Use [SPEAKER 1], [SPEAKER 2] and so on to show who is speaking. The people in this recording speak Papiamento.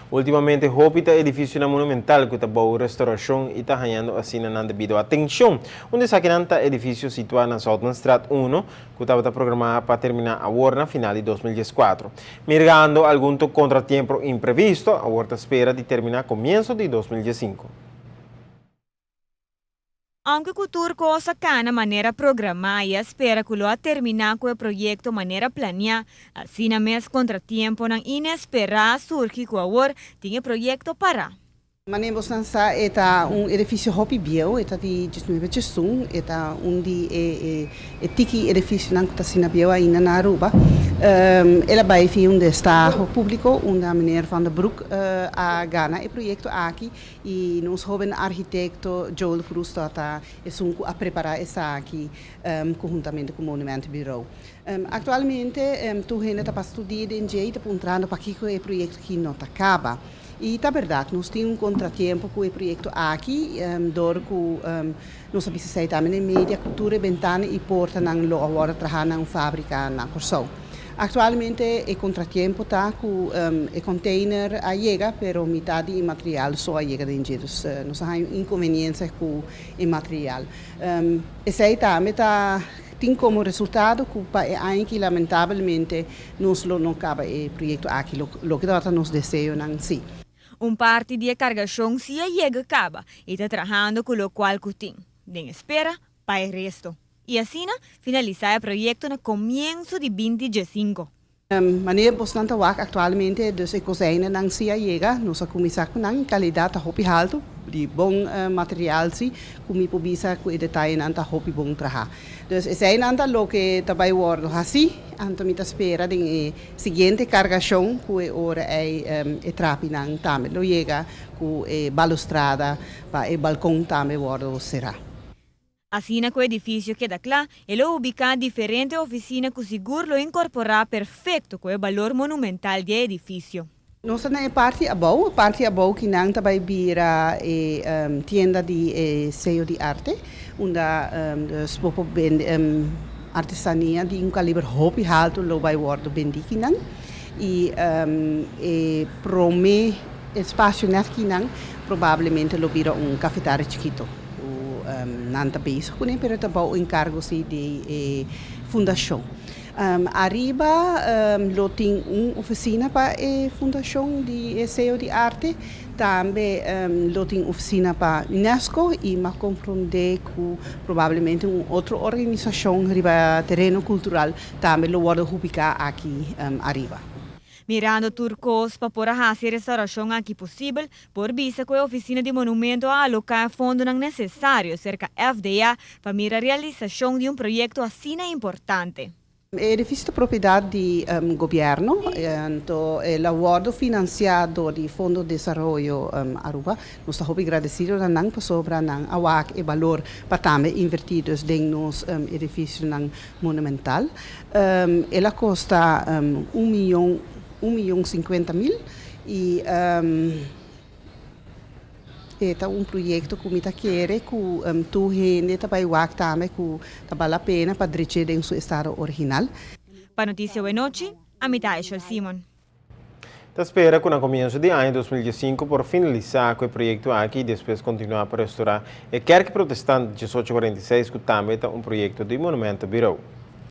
[SPEAKER 1] Ultimamente hopi ta edificionan monumental cu ta bou restauracion y ta hañando asina nan debido atencion. Un di esakinan ta edificio situa na Zoutmanstraat uno, cu tabata programa pa termina awor na final di 2014. Mirando algun contratiempo imprevisto, awor ta spera di termina comienso di 2015.
[SPEAKER 2] Aunke cu tur cos a cana manera programa y a spera cu lo a termina cu e proyecto manera planea, asina mes contratiemponan inespera a surgi cu awor tin e proyecto para.
[SPEAKER 3] Manera boso sa, e ta un edificio hopi bieu, e ta di 1901, e ta un di e tiki edificionan cu ta asina bieu ainda na Aruba. El a bay via un destaho publico, unda meneer Van der Broek a gana e proyecto aki y nos hoben arquitecto Joel Cruz ta esun cu a prepara esaki conhuntamente cu Monumentenbureau. Actualmente tur hende ta pa studia den dje y ta puntrando pakico e proyecto aki no ta caba. Y ta berdad, nos tin un contratiempo cu e proyecto aki, door cu nos a bisa esey tambe den media, cu tur e bentana y portanan lo a wordo traha na un fabrica na Corsou. Actualmente e contratiempo ta cu e container a yega, pero mitad di e material so a yega den dje, dus nos a haya un inconveniencia cu e material. Esey tambe ta tin como resultado cu pa e aña aki lamentablemente nos lo no caba e proyecto aki, loke tabata nos deseonan si.
[SPEAKER 2] Un parti di e cargacion si a yega caba y ta trahando cu locual cu tin, den espera pa e resto. Y asina finalisa e proyecto na comienso di 2015.
[SPEAKER 3] Manera boso ta wak actualmente, dus e kozijnennan si a yega, nos a cuminsa cu nan, calidad ta hopi halto, di bon material si, cu mi por bisa cu e detayenan ta hopi bon traha. Dus eseynan ta loke ta bay wordo haci, anto mi ta spera den e siguiente cargacion cu e ora ey e trapinan tambe lo yega cu e balustrada pa e balcon tambe wordo cera.
[SPEAKER 2] Asina cu e edificio keda cla, e lo ubica diferente oficina cu sigur lo incorpora perfecto cu e balor monumental di e edificio.
[SPEAKER 3] Nos ta na parti abou, parti abou cu nan ta bay bira e tienda di Seo di Arte, unda dus bo por bende artesania di un caliber hopi halto lo bay wordo bendi kinan y e prome espacio net kinan probablemente lo bira un cafetaria chikito. Nan ta bezig cu ne, pero ta bou encargo si di e fundacion. Ariba lo tin un oficina pa e fundacion di Seo di Arte, tambe lo tin oficina pa UNESCO y m'a comprende cu probablemente un otro organisacion riba tereno cultural tambe lo wordo ubica aki ariba.
[SPEAKER 2] Mirando tur cos pa por haci restauracion aki posibel, por bisa cu e oficina di monumento a aloca fondonan necesario cerca FDA pa mira realisacion di un proyecto asina importante.
[SPEAKER 3] E edificio ta propiedad di gobierno, anto el a wordo financia door di Fondo di Desaroyo Aruba. Nos ta hopi agradecido na nan pasobra nan a wak e balor pa tambe inverti dus den nos edificionan monumental. El a costa 1 miyon, 1 miyon 50 mil y e ta un proyecto cu mi ta kere cu tur hende ta bay wak tambe cu ta bale la pena pa drecha den su estado original.
[SPEAKER 2] Pa Noticia Awenochi, ami ta Aishel Simon.
[SPEAKER 1] Ta spera cu na comienso di aña 2015 por finalisa cu e proyecto aki y despues continua pa restaura e Kerk Protestant 1846, cu tambe ta un proyecto di Monumentenbureau.